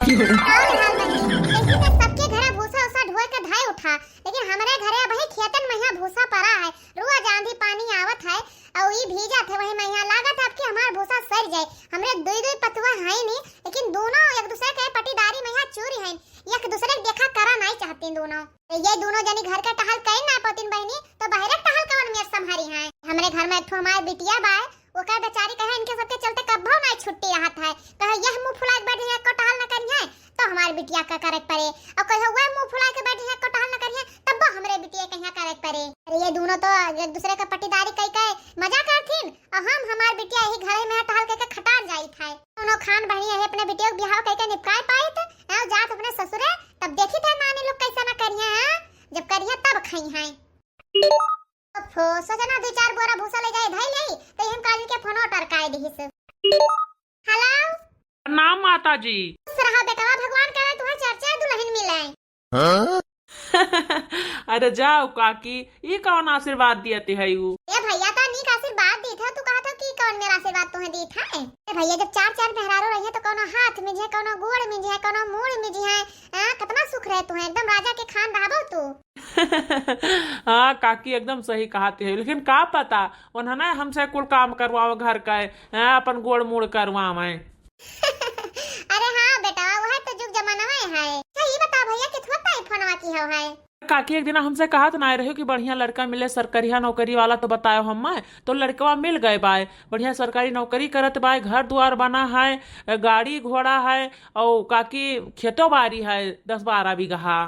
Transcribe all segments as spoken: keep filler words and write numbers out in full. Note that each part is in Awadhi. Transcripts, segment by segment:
और हाल बहिनी, देखी तो सबके घरे भूसा उसा ढोए के धाई उठा, लेकिन हमरे घरे अबही खेतन महिया भूसा परा है। रोज आंधी पानी आवत है और ई भीजत है, वही महिया लागत है अब कि हमार भूसा सर जाए। हमरे दुई दुई पतुआ है नी, लेकिन दोनों एक दूसरे के पटीदारी महिया चूरी हैं, एक दूसरे के देखा करा नहीं चाहती दोनों। तो ये दोनों जनी घर के टहल कहीं ना पतिन बहिनी, तो बहरे के टहल कवन मेर संभारी हैं? हमरे घर में एक ठो हमार बिटिया बाय, ओकर बेचारी कहे इनके सबके चलते कब्बो नाई छुट्टी रहत है। कहे यह मुंह फुलाए के बैठ है, एको टहल न करिहे, तो हमार बिटिया का करे के परे। और कहे वह मुंह फुलाए के बैठ है, एको टहल न करिहे, तब हमरे बिटिया कहिया करे के परे। अरे ये दोनों तो एक दूसरे का पटीदारी कई कई मजा करथिन, और हम हमार बिटिया यही घर में टहल के, के खटार जाइत है। दोनों खान बहिनी यही अपने बिटिया के बियाह कई के निपकाए पाइत, और जात अपने ससुरे, तब देखी थे नानी लोग कैसे न करिहे हैं, जब करिहे तब खाई हैं। ओफो, सोचना दू चार बोरा भूसा ले जाए धई लेई, तो हम काली के फोनो टरकाए दिहिस। हेलो। प्रणाम माता जी। खुश रहा बेटवा, भगवान करे तुहे चार चार दुल्हन मिले। हाँ? अरे जाओ काकी, ई कौन आशीर्वाद दियत है ऊ? ए भैया, तो नीक आशीर्वाद दी था, तू कहा था कि कौन मेरा आशीर्वाद तुहे दी था? ए भैया, जब चार चार मेहरारू रही है तो कौनो हाथ में जे, कौनो गोड़ में जे, कौनो मूड़ में जे है, हाँ, कितना सुख रहे तुहे, एकदम राजा के खान रहबो तू। हाँ काकी, एकदम सही कहत है, लेकिन का पता उन्हने हमसे कुल काम करवावे घर का, हैं, अपन गोड़ मूड़ करवावे। अरे हाँ बेटा, वह तो जुग जमाना है। अच्छा, ये बता भैया, कितना ताई फोनवा की हो है? काकी, एक दिन हमसे कहत ना रहे कि बढ़िया लड़का मिले सरकारिया नौकरी वाला, तो बतायो हम, तो लड़कवा मिल गए बाय, बढ़िया सरकारी नौकरी करत बाय, घर दुआर बना है, गाड़ी घोड़ा है, और काकी खेतो बाड़ी है दस बारह बीघा।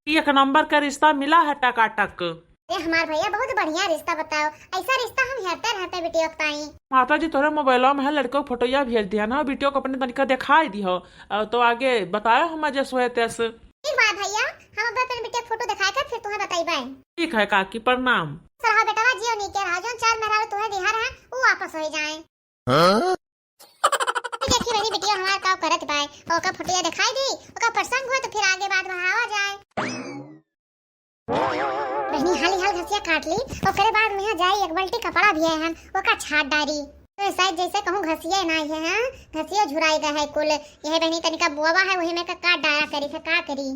एक नंबर का रिश्ता मिला है टकाटक। ए हमार भैया, बहुत बढ़िया रिश्ता बताओ, ऐसा रिश्ता हम हेरते रहते बिटिया के ताई। माता जी, तोरे मोबाइलवा में है लड़के के फोटोया भेज दिया ना, बिटिया को अपने तनिका दिखाई दिहो, और तो आगे बताओ हम जस होए तस। ठीक बा भैया, हम अब अपने बिटिया के फोटो दिखा के फिर तुम्हें बताई बाय। ठीक है काकी, प्रणाम। सरहा बेटवा जियो नी के रहा, जोन चार मेहरारू तुम्हें दिहा रहा, वो वापस हो जाए। हाँ? देखी बहिनी, बिटिया हमार का करत बाय, ओका फोटोया दिखाई दी, ओका पसंद हुआ तो फिर आगे बात बढ़ावा जाए। बहिनी, हाली हाल घसिया काट ली, ओकरे बाद में यहाँ जाई, एक बाल्टी कपड़ा भी है हन, ओका छाट डारी। तो शायद जैसे कहूँ घसिया ना है, हाँ, घसिया झुराई गए है कुल। यह बहिनी तनिका बोवा है, वही में का काट डारा करी, फिर का करी।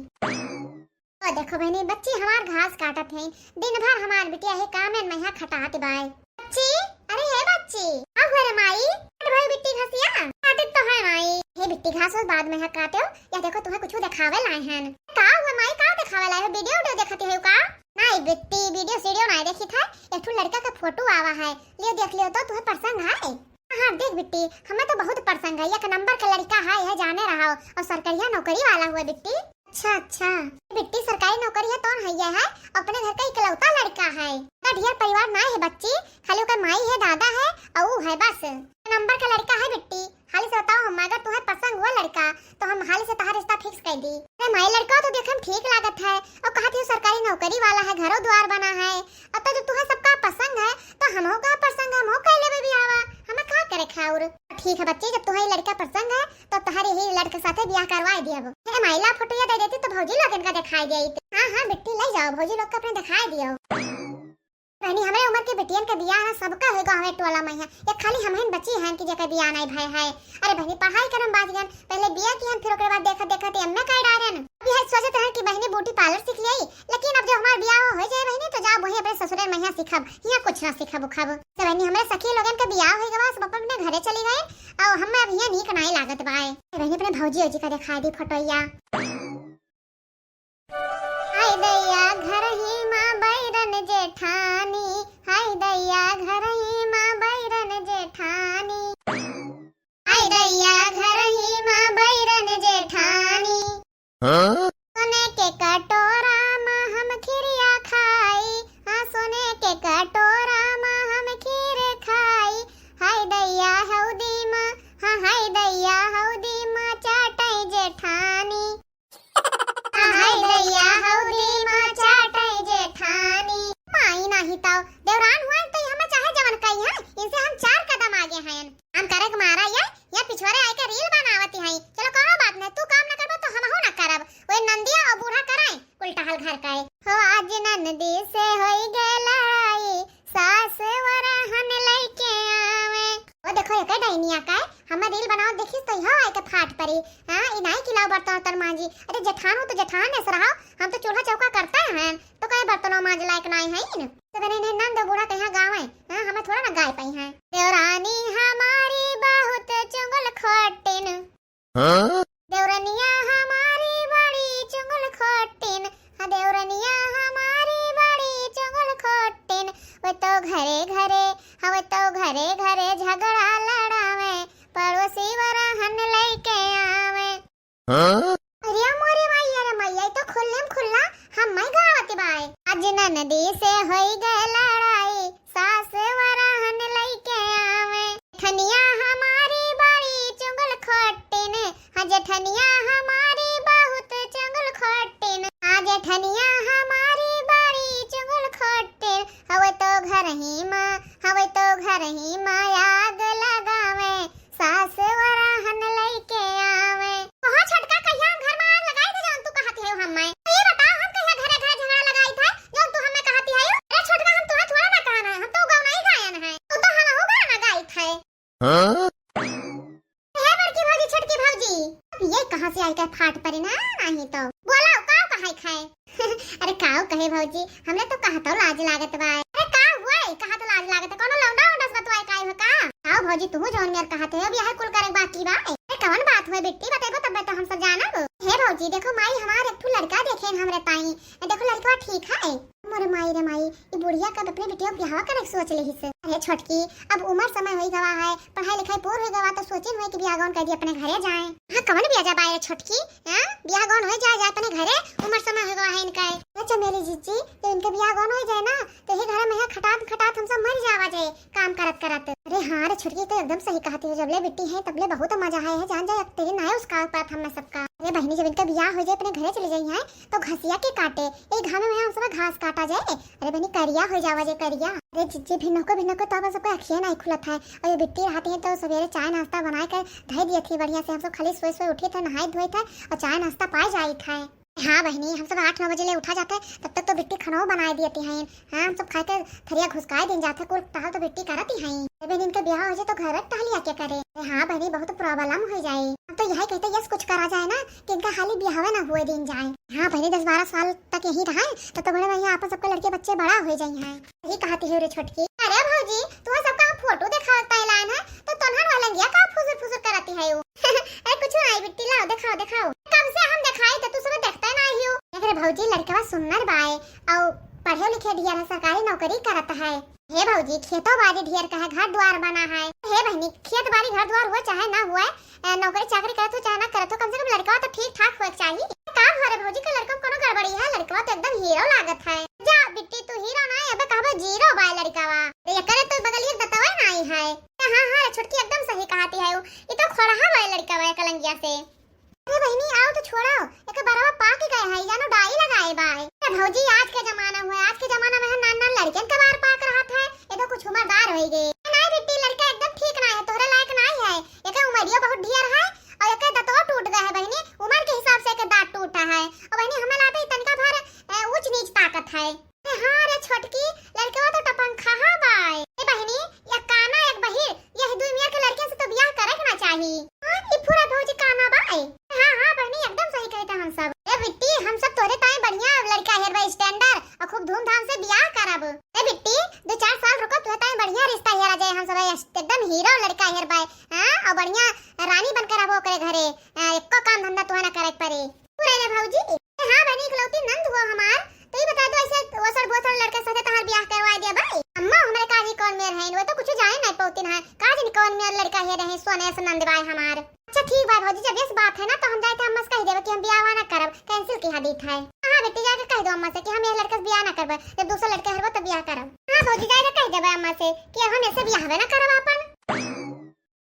ओ देखो बहिनी, बच्ची हमार घास काटत है, दिन भर हमार बिटिया है कामेन में यहाँ खटात बाय। बच्ची, अरे हे बच्ची, का हुआ रे माई? काट भाई बिट्टी घासिया, काटत तो है माई। हे बिट्टी घास उस बाद में यहाँ काट्यो, या देखो तुम्हें कुछ दिखावे लाए हैं। का हुआ माई, का दिखावे लाए हो? वीडियो वीडियो देखती है का? नहीं बिट्टी, वीडियो सीडियो नहीं देखी था, एक ठो लड़का का फोटो आवा है, लियो देख लियो तो तुम्हें पसंद है। हाँ, देख बिट्टी, हमें तो बहुत पसंद है, एक नंबर का लड़का है, यह जाने रहा हो, और सरकारिया नौकरी वाला हुआ बिट्टी। अच्छा, अच्छा। बिट्टी सरकारी नौकरी है, कौन है यह है? अपने घर का इकलौता लड़का है। का ढेर परिवार ना है बच्ची, खाली ओकर माई है, दादा है, और ऊ है बस। नंबर का लड़का है बिट्टी, हाली से बताओ हम, अगर तुम्हें पसंद हुआ लड़का, तो हम हाली से तहार रिश्ता fix कर दी। अरे माई, लड़का तो देखे में ठीक लागत है, और कहा थी सरकारी नौकरी वाला है, घरों द्वार बना है, अब तो जब तुम्हें सबका पसंद है, तो हमहू का पसंद है, हमहू कर लेबे बियाहवा, हमें का करे खाउर। ठीक है बच्ची, जब तुम्हें लड़का पसंद है, तो तुम्हारे ही लड़के साथे बियाह करवाए दियब। ए माई, ला फोटोया दे देती तो भौजी लोगन का दिखाई देती। हाँ, हाँ बिट्टी, ले जाओ, भौजी लोग का अपने दिखाई दियो। बहनी, हमरे उम्र के बिटियन के बियाह है, सबका होई गाँवे टोला में है, एक खाली हमहिन बची हैं कि जेकर बियाह नहीं भय है। अरे बहनी, पढ़ाई करम बाज गन, पहले बियाह किहन, फिर ओकरे बाद देखत देखत एम ए कर डारेन। अब यह सोचत हैं कि बहनी beauty parlour सीख लेई, लेकिन अब जो हमार बियाह हो जाए बहनी, तो जाब वहीं अपने ससुरे में यहाँ सीखब, यहाँ कुछ ना सीखब उखब। तो बहनी, हमरे सखी लोगन के बियाह होई गवा, सब अपने घरे चली गए, और हमें अब यहाँ नीक नाई लागत बाय। बहनी, अपने भौजी ओजी का दिखाई दी फोटोया। हाय दैया घरही माँ बैरन जेठानी, हाय दैया घरही माँ बैरन जेठानी। हाय दैया घरही माँ बैरन जेठानी। हाँ? सोने के कटोरा मा हम खिरिया खाई, हाँ, सोने के कटोरा मा हम खीर खाई। हाय दैया हौदी मा, हाँ, हाय दैया हौदी मा चाटै जेठानी। हाँ, हाय दैया हौदी मा चाटै जेठानी। माई नाही ताऊ, देवरान हुआ तो हमें चाहे जवन कही है, इनसे हम चार कदम आगे हैं। काम करे के मारा ये, ये पिछवारे आए के reel बनावती हैं। चलो कोनो बात नहीं, तू काम न करबो तो हमहू न करब। ओए नंदिया और बूढ़ा कराए, उल्टा हाल घर का है। हो आज नंदी से होई गए लड़ाई, सास वरहन लइके आवे। ओ देखो, एके डैनिया का है, हमर reel बनाओ, देखिस तो इहो आए के फाट परी। हाँ, ई नाई कि लाओ बर्तन उर्तन मांजी। अरे जेठान हो तो जेठान ऐसे रहो, हम तो चूल्हा चौका करते हैं, तो कहे बर्तनों मांज लायक नाई है न। तो मेरे ने नंद बूढ़ा कहाँ गावे, हाँ, हमें थोड़ा ना गाय पाई है। देवरानी हमारी बहुत चुगल खोटिन। हाँ? देवरनिया हमारी बड़ी चुगल खोटिन, हाँ, देवरनिया हमारी बड़ी चुगल खोटिन। वे तो घरे घरे, हाँ, वे तो घरे घरे झगड़ा लड़ावे, पड़ोसी वरहन लइके आवे। हाँ? अरे मोरे माई, अरे मैया, ई तो खुल्ले में खुल्ला हम्मई गावत बाय। आज ननदी से होई गए लड़ाई, सास वरहन लइके आवे। जेठनिया हमारी बड़ी चुगल खोटिन, हाँ, जेठनिया हमारी बहुत चुगल खोटिन। हाँ, जेठनिया हमारी बड़ी चुगल खोटिन। हवे तो घर ही मा, हवे तो घर ही मा आग लगावे, सास वरहन लइके आवे। कहाँ छोटका, कहिया हम घर में आग लगाई थे जौन तू कहती है हम्मई? ये बताओ, हम कहिया घरे घरे झगड़ा लगाई थे जौन तू हम्मई कहती है? अरे छोटका, हम तुहे थोड़ा ना कहन है, हम तो गौनई गायन है, तू तो हमहू गाना गाई थे। हाँ? हे बड़की भौजी, छोटकी भौजी, अब ये कहाँ से आई के फाट परे ना, नाही तो। बोला, काव कहे खाए? अरे काव कहे भौजी, हमने तो कहा तो लाज लागत बा। अरे का हुआ है, कहा तो लाज लागत है, कोनो लौंडा वौंडा से बतवाए काई हो का? काव भौजी, तू जौन मेर कहत है, अब यह कुल करे बाकी बा। अरे कवन बात हुआ बिट्टी, बतेबो तबे तो हम सब जानब। हे भौजी, देखो माई हमार एक ठो लड़का देखे हमरे ताई, देखो लड़का ठीक है। मोरे माई रे माई, ई बुढ़िया कब अपने बिटिया के बियाह करे के सोच लेहिस। अरे छोटकी, अब उम्र समय होई गवा है, पढ़ाई लिखाई पूर होई गवा, तो सोचिन होई कि बियाह गौन कर दी, अपने घरे जाए। हाँ, कवन बियाह जा बाय रे छोटकी? हाँ, बियाह गौन होई जाए, जाए अपने घरे, उम्र समय होई गवा है इनका। अच्छा मेरी जीजी, जब इनके बियाह गौन होई जाए ना, तो यही घर में है खटात खटात हम सब मर जावा जाए, काम करत करत। अरे हाँ रे छोटकी, तो एकदम सही कहती हो, जबले बिट्टी है तबले बहुत मजा है, है जान जाए, तेरे नाय उसका पात हम सबका। अरे बहनी, जब इनका बियाह हो जाए, अपने घरे चली जाई है, तो घसिया के काटे, ए घामे में हम सब घास काटा जाए। अरे बहनी, करिया हो जावा जे करिया। अरे जिज्जी, भिन्नको भिन्नको तो अपन सबका अखिया नहीं खुलत है। और ये बिट्टी रहती है तो सवेरे चाय नाश्ता बनाए के धई दिए थी बढ़िया से। हम सब खाली सोए सोए उठित है, नहाई धोइत है और चाय नाश्ता पाए जाइत है। हाँ बहनी, हम सब आठ नौ बजे ले उठा जाते, तब तक तो बिट्टी खाना बनाए दिए थी हैं। हाँ, हम सब खाए के थरिया घुसकाए दिन जाते, कुल टहल तो बिट्टी करत ही हैं। अरे बहनी, इनके बियाह हो जाए तो घर टहलिया के करे। अरे हाँ बहनी, बहुत problem हो जाए। हम तो यही कहते, यस कुछ करा जाए ना, कि इनका हाली बियाहवे ना हुए दिन जाए। हाँ, पहले दस बारह साल तक यही रहा है, तब तो बड़े भैया आपन सबके लड़के बच्चे बड़ा हो जाई हैं। यही कहती है रे छोटकी। अरे भौजी, तू सबका हम फोटो देखावत लाइन है, तो तोन्हन वालंगिया का फुसुर फुसुर करती है वो? अरे कुछ नहीं बिट्टी, लाओ देखाओ, देखाओ। कब से हम देखाई तो तू सब देखते नहीं हो। देख रे भौजी, लड़कवा सुन्नर बाय, और पढ़े लिखे ढियर है, सरकारी नौकरी करत है। हे भौजी, खेतो बाड़ी ढेर का है, घर द्वार बना है। हे बहनी, खेत बाड़ी घर द्वार हुए चाहे ना हुए, ए, नौकरी चाकरी करत हो चाहे ना करत हो, कम से कम लड़कवा तो ठीक ठाक होए के चाही। का हो रे भौजी, का लड़का में कोनो गड़बड़ी है? लड़कवा तो एकदम हीरो लागत है। जा बिट्टी, तू हीरो ना है, अबे कहबे जीरो बाय लड़कवा। अरे एकरे तो बगलिए दतवा नहीं है। हाँ हाँ रे छोटकी, एकदम सही कहती है, ई तो खोड़हा बाय लड़कवा कलंगिया से। अरे बहिनी, आओ तो छोड़ो, एक बरवा पाक गए है, जानो डाई लगाए बाय। अरे भौजी, आज के जमाना हुए, आज के जमाना में है नान नान लड़कन के बार पाक रहत है, ये तो कुछ उम्रदार होई गए। नहीं बिट्टी, लड़का एकदम ठीक ना है, तोहरे लायक ना है, एक उमरियो बहुत ढेर है और एक दतवा टूट गए है बहिनी, उम्र के हिसाब से एक दांत टूटा है। और बहिनी, हमें लाते ही तनका भर, ए, ऊंच नीच ताकत है। अरे हाँ रे छोटकी, लड़कवा तो टपंखा बाय। ए बहिनी, या काना एक बहिर, यह दुई मियाँ के लड़के से तो बियाह करे के ना चाही। हाँ, ई पूरा भौजी काना बाय। हाँ, हाँ बहिनी, एकदम सही कहते हम सब। ए बिट्टी, हम सब तोरे ताई बढ़िया लड़का हेरबे, standard, और खूब धूमधाम से बियाह करब। ए बिट्टी, दो चार साल रुको, तोरे ताई बढ़िया रिश्ता हेरा जाए, हम सब एकदम हीरो लड़का हेरबे, हाँ, और बढ़िया रानी बनकर रहबो ओकरे घरे, हाँ, एको काम धंधा तोहे ना करे के पड़े। पूरा रे भौजी, हाँ बहिनी, इकलौती नंद हो हमार, तो ई बता दो, ऐसे ओसर बोसर लड़के साथे तहार बियाह करवा दिया भाई। अम्मा हमरे काजी कौन मेर है, वो तो कुछ जाने नहीं पौती ना, काजी कौन मेर लड़का हेरे हैं, सोने से नंद बाय हमार। अच्छा ठीक बा भौजी, जब यस बात है ना तो हम जाए थे अम्मा से कह देवे कि हम बियाह ना करब, cancel किहा दीत है। हाँ बेटी, जाके कह दो अम्मा से कि हम ये लड़के से बियाह ना करब, जब दूसरा लड़का हेरबो तब बियाह करब। हाँ भौजी, जाए कह देवे अम्मा से कि हम ऐसे बियाह ना करब अपन।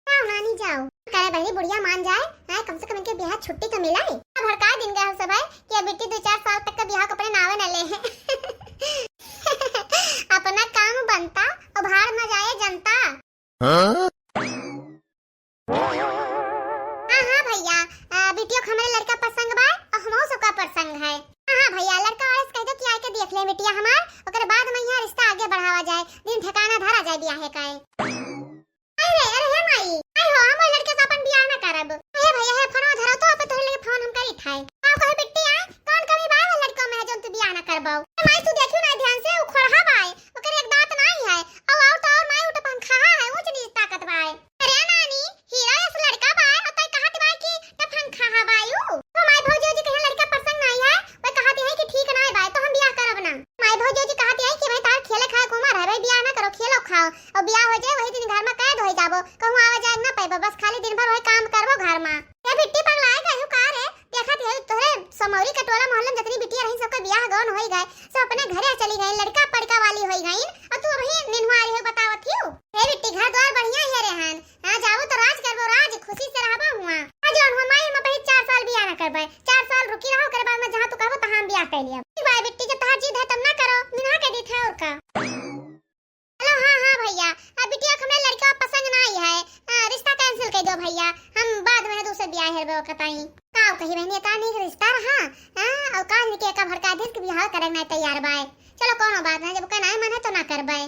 जाओ नानी जाओ, करे बहनी बुढ़िया मान जाए, हाँ कम से कम इनके बियाह छुट्टी तो मिला है। अब भड़का दिन गए हम सब है कि अब बेटी दो चार साल तक का बियाह को अपने नावे न ले। अपना काम बनता और भाड़ में जाए जनता। हाँ? हाँ, हाँ भैया, आ, बिटिया को हमारे लड़का पसंद बा और हमहू सबका पसंद है। हाँ, हाँ भैया, लड़का वाले से कह दो कि आके देख ले बिटिया हमार, ओकरे बाद में यहाँ रिश्ता आगे बढ़ावा जाए, दिन ठिकाना धरा जाए बियाहे का है। अरे, अरे हे माई, आई हो, हम लड़के से अपन बियाह ना करब। हे भैया, हे फोनवा धरो तो, आपे तोहरे लगे फोन हम करी थाए। का कहे बिट्टी, आए? कौन कमी बाय वो लड़का में है जौन तू बियाह ना करबो? ए माई, तू देखियो ना ध्यान से, उ खोड़हा बाय, ओकर एक दांत नाई है। औ, औ तो और माई, उ टफंखाहा है, ऊंच नीच ताकत बाय। अरे नानी, हीरा जस लड़का बाय, और तई कहत बाय कि टफंखाहा बाय उ। ओ माई, भौजी, जी कहे लड़का पसंद नाई है, वो कहत है कि ठीक नाई बाय, तो हम बियाह करब ना। माई, भौजी, जी कहत है कि भाई, तार खेले खाए के उमर है भाई, बियाह ना करो, खेलो खाओ, और बियाह हो जाए, वही दिन घर में कैद हो जाबो, कहूँ आवे जाए ना पाइबो, बस खाली दिन भर वही काम करबो घर में। ए बिट्टी, पगलाए गए हो का रे? देखत है तोहरे समौरी के टोला मोहल्ला में जितनी बिटिया रही, सबका बियाह गौन होई गए, सब अपने घरे चली गई, लड़का पड़का वाली होई गई, और तू अभी निन्हुआ रही हो, बतावत हियो। हे बिट्टी, घर द्वार बढ़िया है रेहन, हाँ, जाबो तो राज करबो, राज खुशी से रहबो हुआ। आ जौन हुआ माई, हम अभी चार साल बियाह ना करबे, चार साल रुकी रहो, ओकरे बाद में जहाँ तू कहबो तहाँ हम बियाह कर लिया। ठीक बा बिट्टी, जब तहार जिद है तब ना करो, निन्हा के दी थे और का। हेलो, हाँ, हाँ भैया, अब बिटिया के हमरे लड़का पसंद ना आई है, हाँ, रिश्ता cancel कर दो भैया, हम बाद में दूसरे बियाह हेरबे ओकर ताई। का कही बहनी, इतना नीक रिश्ता रहा, हाँ, और का निके का भड़का दिल के बियाह करे ना तैयार बाय। चलो कोनो बात ना, जब ओकर ना मन है तो ना करबे।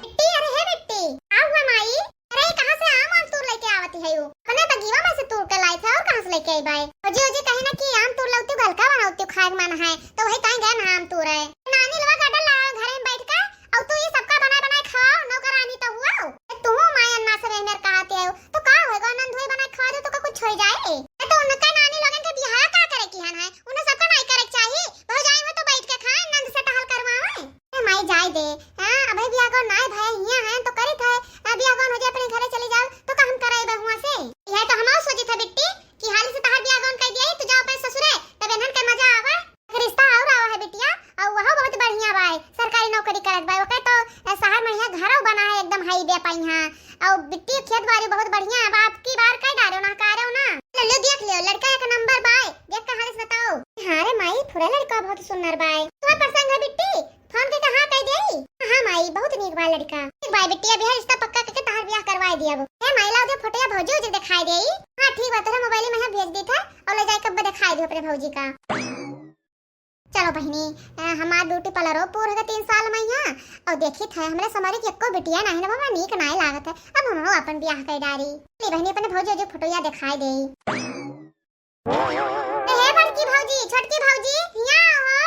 बिट्टी, अरे हे बिट्टी, का हुआ माई? अरे, कहाँ से आम आम तूर लेके आवती है यू? अपने बगीवा में से तूर के लाई थे, और कहाँ से लेके आई बाय? ओजी, ओजी कही ना कि आम तूर लौती, हलका बनावती, खाए के मन है, तो वही ताई गए ना आम तूर है। नानी लोग गडल लाओ घरे में बैठ के, और तू ये सबका बनाए बनाए खवाओ, नौकरानी तो हुआ। ए, तू माई अन्ना से मेर कहाती है, तो का होएगा, नंद हुए बनाए खवा दो तो का कुछ हो जाए? ए, तो उनका नानी लोगन के बियाह का करे की हन है, उन्हें सबका नाई करे के चाहिए। भौजाई में तो बैठ के खाए, नंद से टहल करवावे। ए माई, जाए दे। हाँ, अबे बियाह गौन नाय भय, हियां हैं तो करित है। आ, बियाह गौन हो जाए, अपने घरे चली जाओ, तो का हम कराई बे हुआं से? यह तो हम सोची था बिट्टी कि हाली से तहार बियाह गौन कर दिया, तू जाओ अपने ससुरे, तब इन्हन के मजा आवे। एक रिश्ता और आवा है बिटिया, और वह बहुत बढ़िया बाय, सरकारी नौकरी करत बाय, ओके तो, अ, शहर में यहाँ घरों बना है एकदम हाईवे पे यहाँ। और बिट्टी खेत बाड़ी बहुत बढ़िया है, अब की बार कह डालो ना, कारो ना। ले, ले देख लियो, लड़का एक नंबर बाय, देख के हाली से बताओ। हाँ रे माई, पूरा लड़का बहुत सुंदर बाय। तुम्हार पसंद है बिट्टी? फोन के कहा कह देई? हाँ माई, बहुत नीक बा लड़का। ठीक बा बिट्टी, अब यह रिश्ता पक्का करके तहार बियाह करवाए दिया। ए माई, लाओ दे फोटोया भौजी उजी दिखाई देई। हाँ ठीक बा, तोहरे मोबाइल में यहाँ भेज दी था और ले जाए कब दिखाई दो अपने भौजी का। चलो बहिनी, अ, हमार ब्यूटी पार्लरो पूर होगा तीन साल में यहाँ, और देखी थे हमरे समरी के एको बिटिया नहीं ना बाबा, नीक नाय लागत है। अब हमहू अपन बियाह कर डारी। ले बहिनी, अपने भौजी उजी फोटोया दिखाई देई। ए, हे बड़की भौजी, छोटकी भौजी, हियाँ आओ।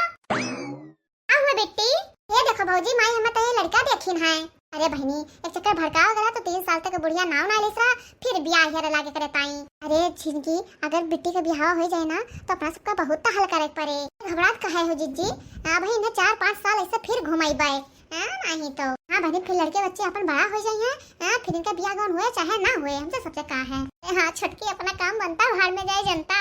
का हुआ बिट्टी? ये देखो भौजी, माई हमें तो ये लड़का देखिन है। अरे बहिनी, एक चक्कर भड़काव गला तो तीन साल तक बुढ़िया नाव ना लेस रहा, फिर बियाह हेरे लागे करे ताई। अरे झिनकी, अगर बिट्टी का बियाह हो जाए ना, तो अपना सबका बहुत तहल करे पड़े। घबरात काहे हो जिज्जी? आ भाई, इन्हें चार पाँच साल ऐसे फिर घुमाई बाय। हाँ, नहीं तो। हाँ बहिनी, फिर लड़के बच्चे अपन बड़ा हो जाइए, हाँ, फिर इनका बियाह गौन हुए चाहे ना हुए, हमसे सबसे का है। ए हाँ, छोटकी अपना काम बनता, भाड़ में जाए जनता।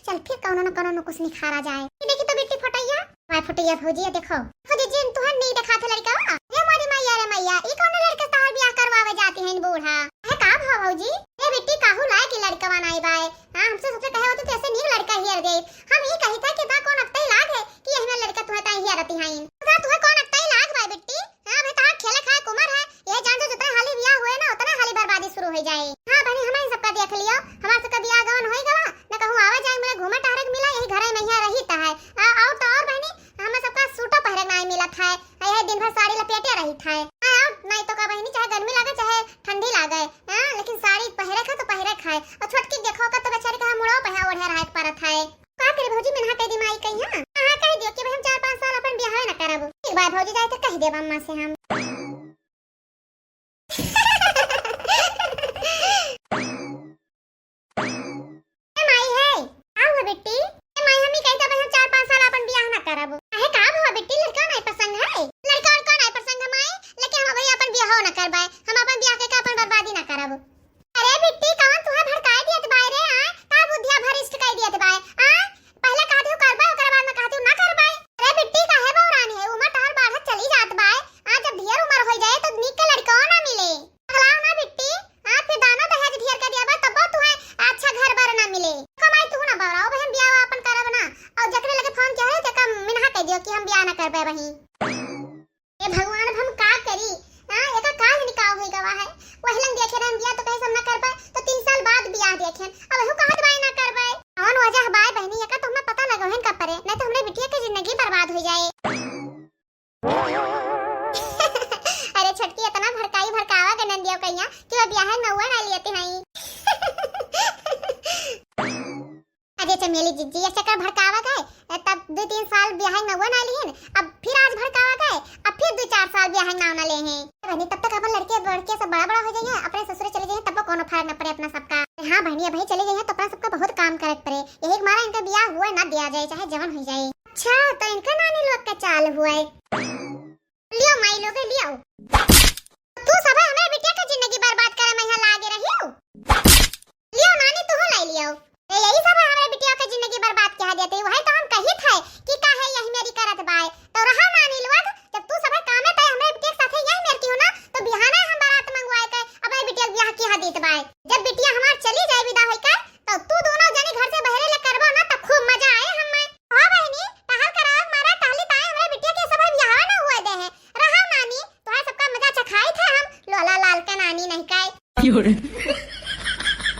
चल, फिर कौनो न कौनो नुकुस निखारा जाए। ये देखी तो बिट्टी फोटैया। माय फोटैया भौजी, ये देखो। हो दीदी, तुहर नहीं देखा थे लड़का वा? ये मोरी मैया रे मैया, ई कौन लड़के से तहार बियाह करवावे जाती है इन बूढ़ा? है का भा भौजी? ए बिट्टी, काहू लाए की लड़का वा नाई बाय? हाँ, हमसे सबसे कहे होते तो ऐसे नहीं लड़का हियर दे। हम ये कही था कि ता कौन अक्तई लाग है कि यही में लड़का तुहे ताई हियर रहती हैं। ता तुहे कौन अक्तई लाग बाय बिट्टी? हाँ भाई, तहार खेले खाए के उमर है, ये जान जो जितना हाली बियाह हुए ना, उतना हाली बर्बादी शुरू हो जाए। हाँ बहनी, हमारे सबका देख लियो, हमारे सबका बियाह गवन होई गवा, न कहूँ आवे जाए, मुझे घूमे टहरे के मिला, यही घरे में यहाँ रही है। आ, और तो और बहनी, हमें सबका सूटो पहरे के नाई मिलत है, आ, यही दिन भर साड़ी लपेटे रही है। हाँ, और नहीं तो का बहनी, चाहे गर्मी लागे, चाहे ठंडी लागे, हाँ, लेकिन साड़ी पहरे का तो पहरे का है। और छोटकी देखो का तो बेचारी का मुड़ो पे ओढ़े रहे परत है। का करे भौजी, मिनहा कह दी माई कहीं, हाँ? हाँ, कह दियो कि भाई हम चार पाँच साल अपन बियाह ना करब। ठीक बा भौजी, जाए तो कह देब अम्मा से हम। ए माई है, का हुआ बिट्टी? ए माई, हम ही कही था भाई हम चार पाँच साल अपन बियाह ना करब। अहे का हुआ बिट्टी, लड़का नहीं पसंद है? लड़का और का नहीं पसंद है माई, लेकिन हम अभी अपन बियाह ना करबे, हम अपन बियाह के का अपन बर्बादी ना करब। अरे बिट्टी, कौन तुहे भड़काए दियत बाय रे, आय? का बुद्धिया भ्रष्ट कर दियत बाय, आय? पहले कहती हूँ करबे, ओकरे बाद में कहती हूँ ना करबे। अरे बिट्टी, काहे बौरानी है? उम्र तहार बाढ़त चली जात बाय। आ, जब ढेर कि वो बियाह में हुआ ना लेते हैं। अरे चमेली जिज्जी, ये चक्कर भड़कावा गए, तब दो तीन साल बियाह में हुआ ना लिहिन, अब फिर आज भड़कावा गए, अब फिर दो चार साल बियाह में ना ले हैं। बहनी, तब तक अपन लड़के बड़के सब बड़ा बड़ा हो जाइए, अपने ससुरे चले जाइए, तब वो कोनो फर्क न पड़े अपना सबका। हाँ बहनी, अभी चले जाइए तो अपना सबका बहुत काम करे के पड़े, यही के मारा इनका बियाह हुआ ना दिया जाए, चाहे जवन हो जाए। अच्छा, तो इनका नानी लोग का चाल हुआ है। लियो माई लोग, लियो। तू सब हमरे बिटिया का जिंदगी बर्बाद करे में यहाँ लागे रहियो। लियो नानी, तू लाई लियो। ए, यही सब हमरे बिटिया का जिंदगी बर्बाद कह देते। वही तो हम कही थे कि काहे यही मेरी करत बाय। तो रहा नानी लोग, जब तू सब कामे पे हमरे बिटिया के साथे यही मेर की हो ना, तो बिहाना हम बारात मंगवाए के अपने बिटिया के बियाह किहा देत बाय। जब बिटिया हमार चली जाए विदा होई के, तो तू दोनों जनी घर से बहरे ले करबो ना, तो खूब मजा आए हमें। हाँ बहनी, टहल करावत मारा टहली ताए हमरे बिटिया के सब बियाह ना हुआ दे है। रहा नानी, तोहार सबका मजा चखाई थे हम, लोला लाल के नानी नहीं काए।